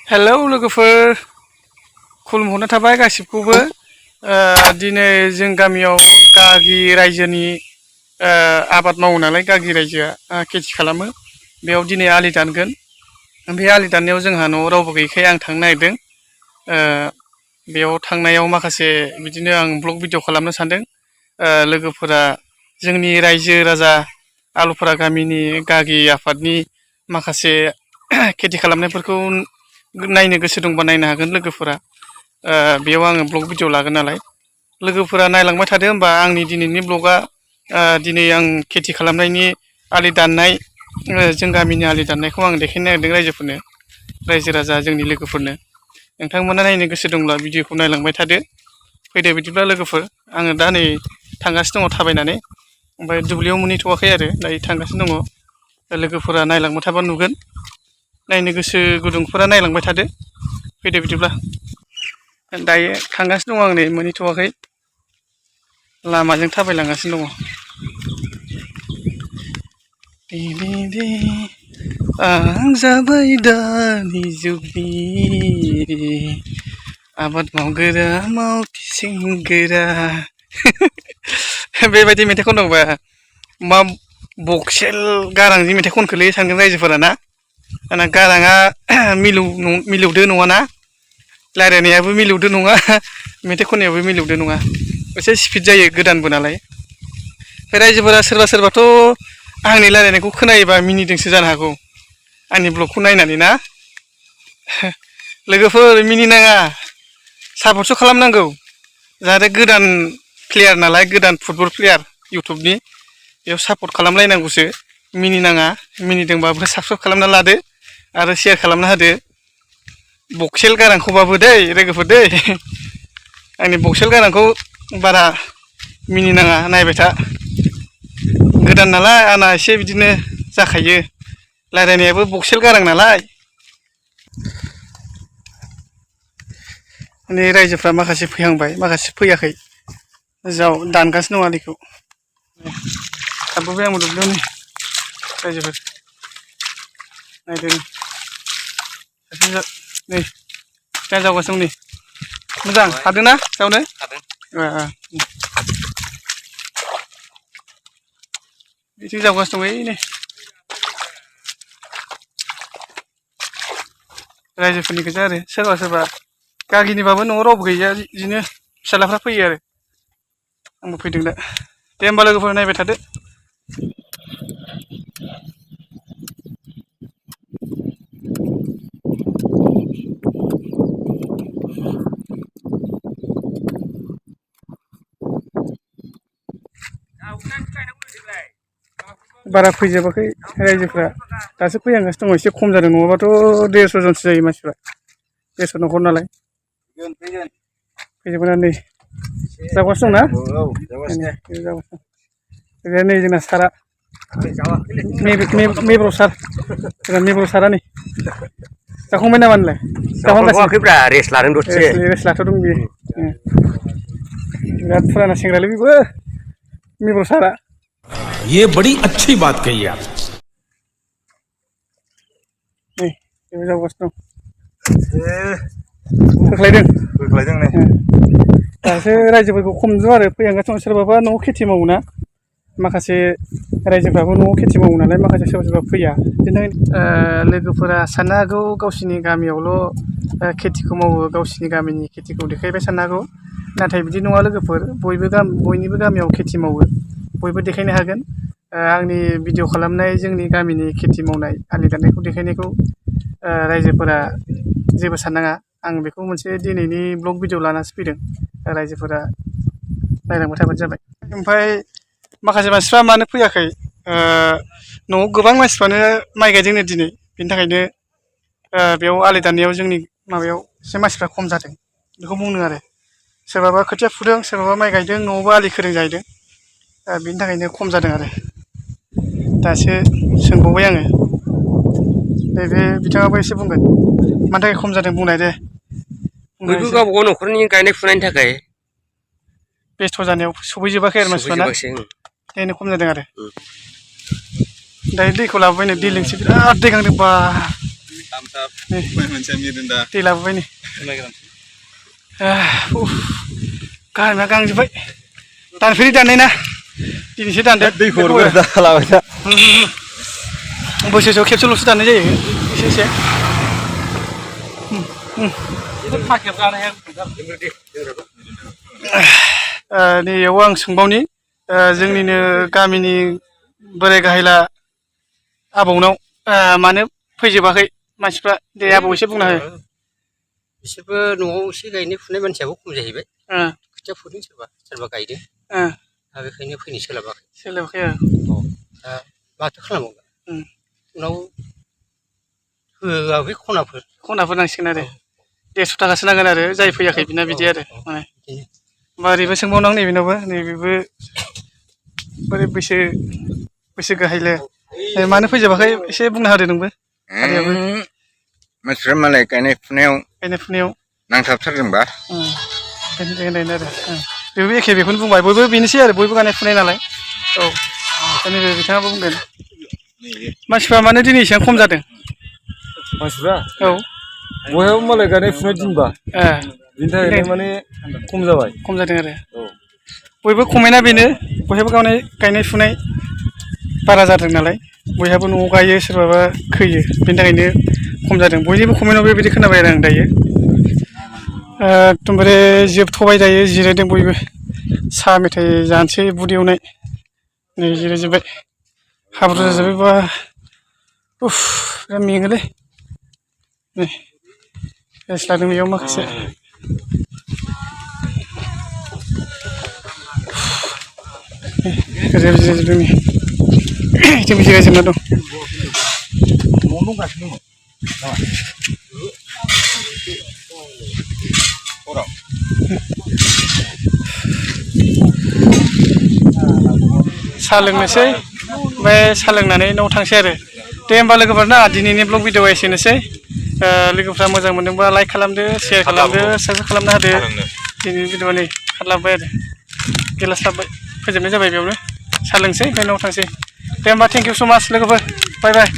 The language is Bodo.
हेलौ लोगोफोर खुलुमहरनाय थाबाय गासिबखौबो दिनै जों गामियाव गागि रायजोनि आबाद मावो नालाय गागि रायजोआ खेथि खालामो बेयाव दिनै आलि दानगोन बे आलि दाननायाव जोंहा न'आव रावबो गैयैखाय आं थांनो नागिरदों बेयाव थांनायाव माखासे बिदिनो आं ब्लग भिडिअ खालामनो सानदों लोगोफोरा जोंनि रायजो राजा आलुफारा गामिनि गागि आफादनि माखासे खेथि खालामनायफोरखौ नायनो गोसो दंबा नायनो हागोन लोगोफोरा बेयाव आङो ब्लग भिडिअ लागोन नालाय लोगोफोरा नायलांबाय थादो होमबा आंनि दिनैनि ब्लगा दिनै आं खेथि खालामनायनि आलि दाननाय जों गामिनि आलि दाननायखौ आं देखायनो नागिरदों रायजोफोरनो रायजो राजा जोंनि लोगोफोरनो नोंथांमोना नायनो गोसो दंब्ला भिडिअखौ नायलांबाय थादो फैदो बिदिब्ला लोगोफोर आङो दा नै थांगासिनो दङ थाबायनानै ओमफ्राय दुब्लियाव मोनहैथ'वाखै आरो दायो थांगासिनो दङ लोगोफोरा नायलांबाय थाबा नुगोन नायनो गोसो गुदुंफोरा नायलांबाय थादो फैदो बिदिब्ला दायो थांगासिनो दङ आं नै मोनहैथ'वाखै लामाजों थाबायलांगासिनो दङ आं जाबाय दानि जुगनि आबाद मावग्रा मावथिसिंग्रा बेबायदि मेथाइ खनदोंबा मा बक्सेल गारांजों मेथाइ खनखोलै सानगोन रायजोफोरा ना आंना गाराङा मिलौदो नङाना रायलायनायाबो मिलौदो नङा मेथाइ खननायाबो मिलौदो नङा एसे स्पिड जायो गोदानबो नालाय रायजोफोरा सोरबा सोरबाथ' आंनि रायलायनायखौ खोनायोबा मिनिदोंसो जानो हागौ आंनि ब्लगखौ नायनानै ना लोगोफोर मिनिनाङा सापर्टसो खालामनांगौ जाहाथे गोदान प्लेयार नालाय गोदान फुटबल प्लेयार इउटुबनि बेयाव सापर्ट खालामलायनांगौसो मिनिनाङा मिनिदोंबाबो साबसक्राइब खालामना लादो आरो शेयार खालामना होदो बक्सेल गारांखौबाबो दै लोगोफोर दै आंनि बक्सेल गारांखौ बारा मिनिनाङा नायबाय था गोदान नालाय आंना एसे बिदिनो जाखायो रायलायनायाबो बक्सेल गारां नालाय नै रायजोफ्रा माखासे फैहांबाय माखासे फैयाखै जाव दानगासिनो दं आलिखौ हाबबोबाय आंबो दुब्लियाव नै रायजोफोर नायदो नै दा जावगासिनो दं नै मोजां हादोंना जावनो बिथिं जावगासिनो दं ओइ नै रायजोफोरनि गोजा आरो सोरबा सोरबा गागिनिबाबो न'आव रावबो गैया बिदिनो फिसालाफ्रा फैयो आरो आंबो फैदों दा दे होमबा लोगोफोर नायबाय थादो बारा फैजोबाखै रायजोफ्रा दासो फैहांगासिनो दङ एसे खम जादों नङाबाथ' 150 जनसो जायो मानसिफ्रा 150 न'खर नालाय फैजोबगोन नै जागासिनो दंना नै जोंना सारा मेब्र सार जोंना मेब्र सारा नै जाखांबाय नामा नोंलाय जाखांबाखैब्रा रेस्ट लादों दसे रेस्ट लाथ'दों बियो बिराद फुराना सेंग्रालै बेबो मेब्र सारा ये बड़ी अच्छी बात कही आप नै बेबो जागासिनो दं होख्लायदों नै दासो रायजोफोरखौ खम नुदों आरो फैहांगासिनो दं सोरबाबा न'आव खेथि मावो ना माखासे रायजोफ्राबो न'आव खेथि मावो नालाय माखासे सोरबा सोरबा फैया बिदिनो लोगोफोरा साननो हागौ गावसिनि गामियावल' खेथिखौ मावो गावसिनि गामिनि खेथिखौ देखायबाय साननो हागौ नाथाय बिदि नङा लोगोफोर बयनिबो गामियाव खेथि मावो बयबो देखायनो हागोन आंनि भिडिअ खालामनाय जोंनि गामिनि खेथि मावनाय आलि दाननायखौ देखायनायखौ रायजोफोरा जेबो साननाङा आं बेखौ मोनसे दिनैनि ब्लग भिडिअ लानासो फैदों रायजोफोरा नायलांबाय थाबानो जाबाय ओमफ्राय माखासे मानसिफ्रा मानो फैयाखै न'आव गोबां मानसिफ्रानो माइ गायदोंनो दिनै बेनि थाखायनो बेयाव आलि दाननायाव जोंनि माबायाव एसे मानसिफ्रा खम जादों बेखौ बुंदों आरो सोरबाबा खोथिया फुदों सोरबाबा माइ गायदों न'आवबो आलि खोदों जाहैदों बेनि थाखायनो खम जादों आरो दासो सोंबावबाय आङो बे बिथाङाबो एसे बुंगोन मानि थाखाय खम जादों बुंनाय दे बयबो गावबा गाव न'खरनि गायनाय फुनायनि थाखाय बेस्थ' जानायाव सफैजोबाखै आरो मानसिफ्रा बेखायनो खम जादों आरो दायो दैखौ लाबोबाय नै दै लोंसै बिराद दै गांदों बा दै लाबोबाय नै गारमाया गांजोब्बाय दानफेरि दाननाय ना दिनैसो दानदो बोसोरसेयाव खेबसेल'सो दाननाय जायो एसे एसे नैयाव आं सोंबावनि जोंनिनो गामिनि बोराय गाहायला आबौनाव मानो फैजोबाखै मानसिफ्रा दे आबौ एसे बुंना हो बिसोरबो न'आव एसे गायनाय फुनाय मानसियाबो खम जाहैबाय खोथिया फुदों सोरबा गायदों दा बेखायनो फैनो सोलाबाखै दा माथो खालामबावगोन उनाव होआ बे खनाफोर नांसिगोन आरो 150 थाखासो नांगोन आरो जाय फैयाखै बिना बिदि आरो माने होमबा ओरैबो सोंबावनो आं नैबेनावबो नैबेबो बोरै बैसो गाहायले मानो फैजोबाखै एसे बुंना होदो नोंबो मानसिफ्रा मालाय गायनाय फुनायाव नांथाबथारदोंबा आरो बेबो एखे बेखौनो बुंबाय बयबो बेनोसै आरो बयबो गायनाय फुनाय नालाय औ नैबे बिथाङाबो बुंगोन मानसिफ्रा मानो दिनै एसेबां खम जादों मानसिफ्रा औ बयहाबो मालाय गायनाय फुनाय दिनबा बिनि थाखायनो माने खम जादों आरो बयबो खमायना बेनो बयहाबो गायनाय फुनाय बारा जादों नालाय बयहाबो न'आव गायो सोरबाबा खोयो बेनि थाखायनो खम जादों बयनिबो कमेन्टआव बेबायदि खोनाबाय आरो आं दायो एकदमबारे जोबथ'बाय दायो जिरायदों बयबो साहा मेथाइ जानोसै बुद एवनाय नै जिरायजोब्बाय हाब्रु जाजोब्बाय बा बिराद मेङोलै नै रेस्ट लादों बेयाव माखासे जिरायजोबदों नै जोंबो जिरायजोबना दं साहा लोंनोसै ओमफ्राय साहा लोंनानै न'आव थांसै आरो दे होमबा लोगोफोर ना दिनैनि ब्लग भिडिअ एसेनोसै लोगोफ्रा मोजां मोनदोंबा लाइक खालामदो शेयार खालामदो साबस्क्राइब खालामना होदो दिनैनि भिडिअआ नै खारलांबाय आरो गिलास लाबोबाय फोजोबनाय जाबाय बेयावनो साहा लोंसै ओमफ्राय न'आव थांसै दे होमबा थेंक इउ स' माच लोगोफोर बाय बाय